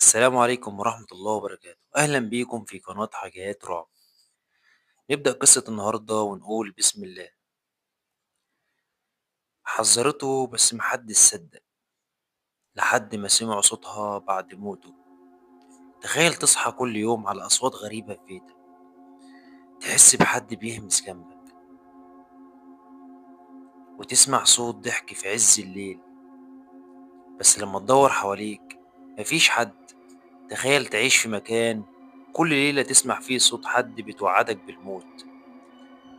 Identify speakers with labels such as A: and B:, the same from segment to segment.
A: السلام عليكم ورحمة الله وبركاته. أهلا بيكم في قناة حكايات رعب. نبدأ قصة النهاردة ونقول بسم الله. حذرته بس محدش صدق لحد ما سمعوا صوتها بعد موته. تخيل تصحى كل يوم على أصوات غريبة في بيتك، تحس بحد بيهمس جنبك، وتسمع صوت ضحك في عز الليل، بس لما تدور حواليك مفيش حد. تخيل تعيش في مكان كل ليلة تسمع فيه صوت حد بيتوعدك بالموت،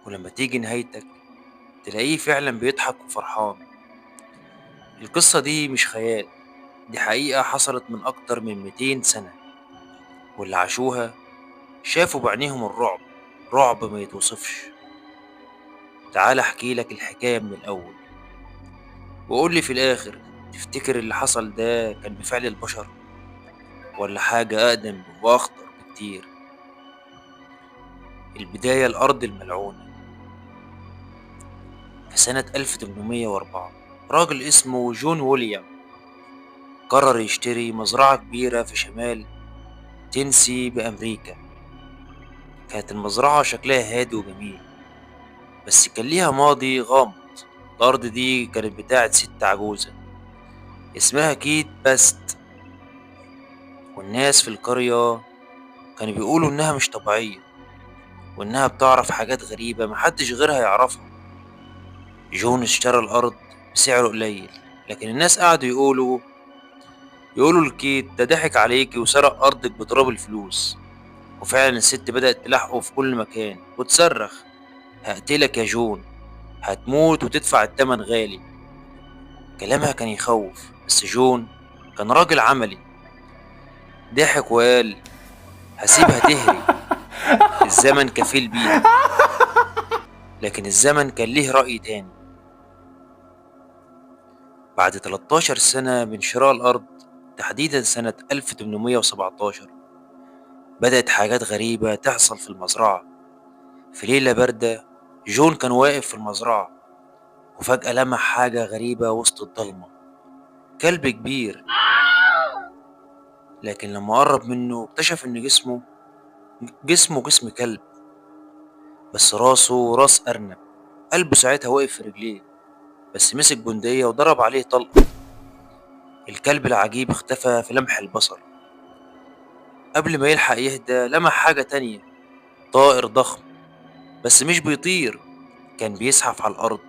A: ولما تيجي نهايتك تلاقيه فعلا بيضحك وفرحان. القصة دي مش خيال، دي حقيقة حصلت من أكتر من 200 سنة، واللي عاشوها شافوا بعينيهم الرعب، رعب ما يتوصفش. تعال احكي لك الحكاية من الأول، وقول لي في الآخر، تفتكر اللي حصل ده كان بفعل البشر ولا حاجة أقدم وأخطر بكتير؟ البداية الأرض الملعونة. في سنة 1804 راجل اسمه جون ويليام قرر يشتري مزرعة كبيرة في شمال تينسي بأمريكا. كانت المزرعة شكلها هادي وجميل، بس كان ليها ماضي غامض. الأرض دي كانت بتاعت ست عجوزة اسمها كيت باست، والناس في القرية كانوا بيقولوا إنها مش طبيعية، وإنها بتعرف حاجات غريبة محدش غيرها يعرفها. جون اشترى الأرض بسعر قليل، لكن الناس قعدوا يقولوا لكيت ده ضحك عليكي وسرق أرضك بتراب الفلوس. وفعلا الست بدأت تلاحقه في كل مكان وتصرخ: هقتلك يا جون، هتموت وتدفع التمن غالي. كلامها كان يخوف، بس جون كان راجل عملي، ضحك وقال: هسيبها تهري، الزمن كفيل بيها. لكن الزمن كان ليه رأي تاني. بعد 13 سنة من شراء الأرض، تحديدا سنة 1817، بدأت حاجات غريبة تحصل في المزرعة. في ليلة باردة جون كان واقف في المزرعة، وفجأة لمح حاجة غريبة وسط الضلمة، كلب كبير. لكن لما قرب منه اكتشف ان جسمه جسم كلب، بس راسه راس أرنب. قلبه ساعتها وقف في رجليه، بس مسك بندقية وضرب عليه طلقة. الكلب العجيب اختفى في لمح البصر. قبل ما يلحق يهدى لمح حاجة تانية، طائر ضخم بس مش بيطير، كان بيزحف على الأرض.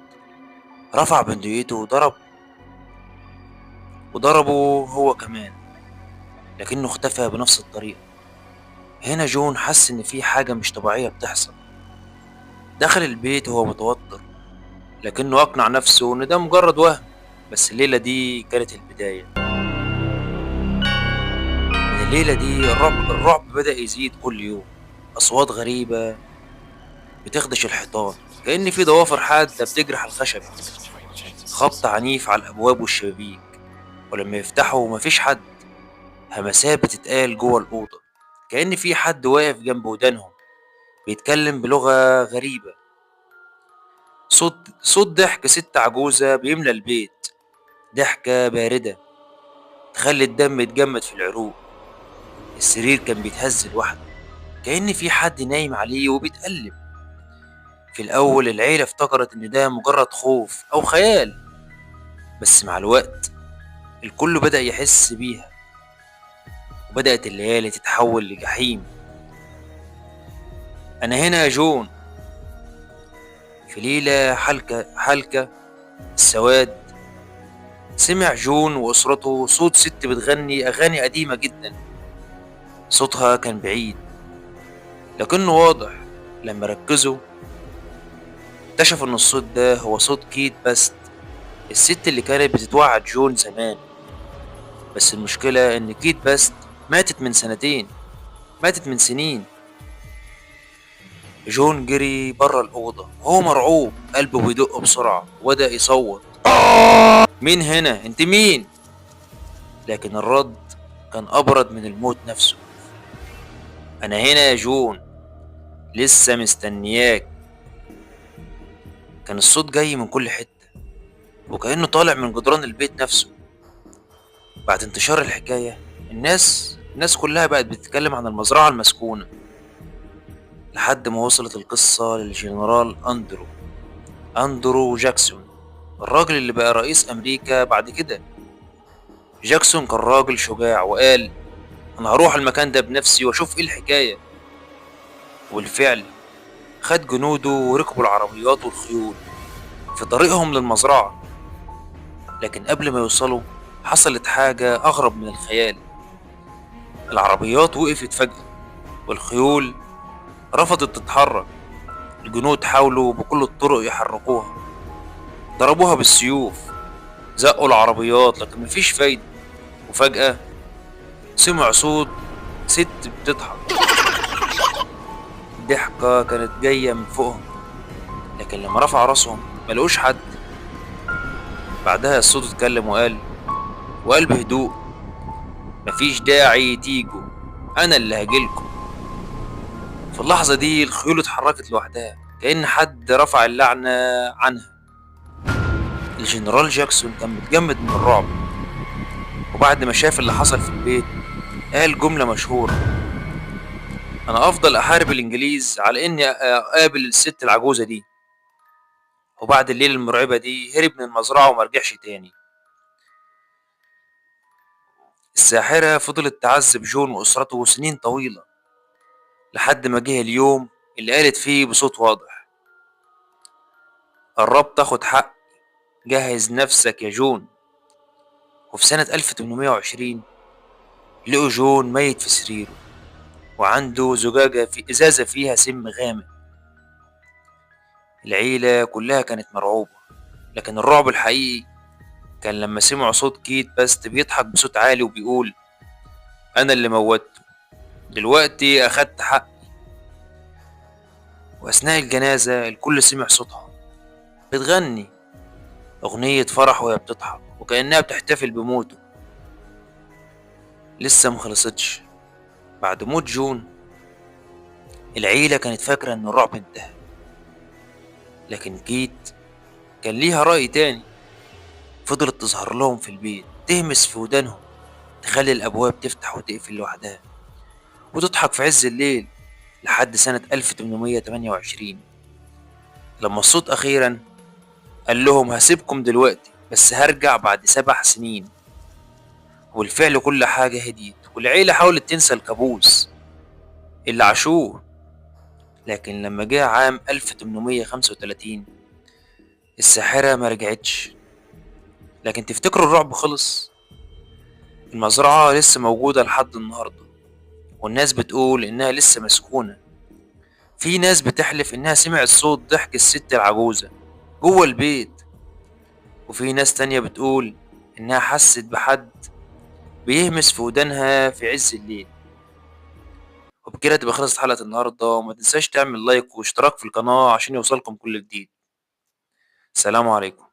A: رفع بندقيته وضربه هو كمان، لكنه اختفى بنفس الطريقة. هنا جون حس إن في حاجة مش طبيعية بتحصل. دخل البيت وهو متوتر، لكنه أقنع نفسه إن ده مجرد وهم. بس الليلة دي كانت البداية. من الليلة دي الرعب بدأ يزيد كل يوم. أصوات غريبة بتخدش الحيطان، كأن في ضوافر حادة بتجرح الخشب، خبط عنيف على الأبواب والشبابيك، ولما يفتحوا مفيش حد. همسات بتتقال جوه الأوضة، كأن في حد واقف جنب ودانهم بيتكلم بلغة غريبة. صوت ضحك ست عجوزة بيملى البيت، ضحكة باردة تخلي الدم يتجمد في العروق. السرير كان بيتهز لوحده، كأن في حد نايم عليه وبيتقلب. في الأول العيلة افتكرت إن ده مجرد خوف أو خيال، بس مع الوقت الكل بدأ يحس بيها، وبدأت الليالي تتحول لجحيم. أنا هنا يا جون. في ليلة حلكة السواد، سمع جون وأسرته صوت ست بتغني أغاني قديمة جدا. صوتها كان بعيد لكنه واضح. لما ركزوا اكتشفوا إن الصوت ده هو صوت كيت باست، الست اللي كانت بتتوعد جون زمان. بس المشكلة إن كيت باست ماتت من سنتين، ماتت من سنين. جون جري بره الأوضة وهو مرعوب، قلبه بيدق بسرعة وبدأ يصوت: مين هنا؟ انت مين؟ لكن الرد كان أبرد من الموت نفسه: أنا هنا يا جون، لسه مستنياك. كان الصوت جاي من كل حتة، وكأنه طالع من جدران البيت نفسه. بعد انتشار الحكاية الناس الناس كلها بقت بتتكلم عن المزرعة المسكونة، لحد ما وصلت القصة للجنرال أندرو جاكسون، الراجل اللي بقى رئيس أمريكا بعد كده. جاكسون كان راجل شجاع وقال أنا هروح المكان ده بنفسي وأشوف إيه الحكاية. وبالفعل خد جنوده وركبوا العربيات والخيول في طريقهم للمزرعة. لكن قبل ما يوصلوا حصلت حاجة أغرب من الخيال. العربيات وقفت فجأة والخيول رفضت تتحرك. الجنود حاولوا بكل الطرق يحركوها، ضربوها بالسيوف، زقوا العربيات، لكن مفيش فايدة. وفجأة سمع صوت ست بتضحك. الضحكة كانت جاية من فوقهم، لكن لما رفع راسهم ملقوش حد. بعدها الصوت اتكلم وقال بهدوء مفيش داعي تيجوا، أنا اللي هجيلكم. في اللحظة دي الخيول اتحركت لوحدها كأن حد رفع اللعنة عنها. الجنرال جاكسون كان متجمد من الرعب، وبعد ما شاف اللي حصل في البيت قال جملة مشهورة: أنا أفضل أحارب الإنجليز على إني أقابل الست العجوزة دي. وبعد الليلة المرعبة دي هرب من المزرعة ومرجعش تاني. الساحرة فضلت تعذب جون وأسرته سنين طويلة، لحد ما جه اليوم اللي قالت فيه بصوت واضح: قربت تاخد حق، جهز نفسك يا جون. وفي سنة 1820 لقوا جون ميت في سريره، وعنده زجاجة في إزازة فيها سم غامق. العيلة كلها كانت مرعوبة، لكن الرعب الحقيقي كان لما سمعوا صوت كيت باست بيضحك بصوت عالي وبيقول: أنا اللي موتته، دلوقتي أخدت حقي. وأثناء الجنازة الكل سمع صوتها بتغني أغنية فرح وهي بتضحك وكأنها بتحتفل بموته. لسه مخلصتش. بعد موت جون العيلة كانت فاكرة إن الرعب انتهى، لكن كيت كان ليها رأي تاني. فضلت تظهر لهم في البيت، تهمس في ودانهم، تخلي الأبواب تفتح وتقفل لوحدها، وتضحك في عز الليل، لحد سنة 1828 لما الصوت أخيرا قال لهم: هسيبكم دلوقتي بس هرجع بعد 7 سنين. وبالفعل كل حاجة هديت، والعيلة حاولت تنسى الكابوس اللي عاشوه. لكن لما جاء عام 1835 الساحرة ما رجعتش. لكن تفتكروا الرعب خلص؟ المزرعة لسه موجودة لحد النهاردة، والناس بتقول إنها لسه مسكونة. في ناس بتحلف إنها سمعت صوت ضحك الست العجوزة جوه البيت، وفي ناس تانية بتقول إنها حست بحد بيهمس في ودانها في عز الليل. وبكده تبقى خلصت حلقة النهاردة، وما تنساش تعمل لايك واشتراك في القناة عشان يوصلكم كل جديد. سلام عليكم.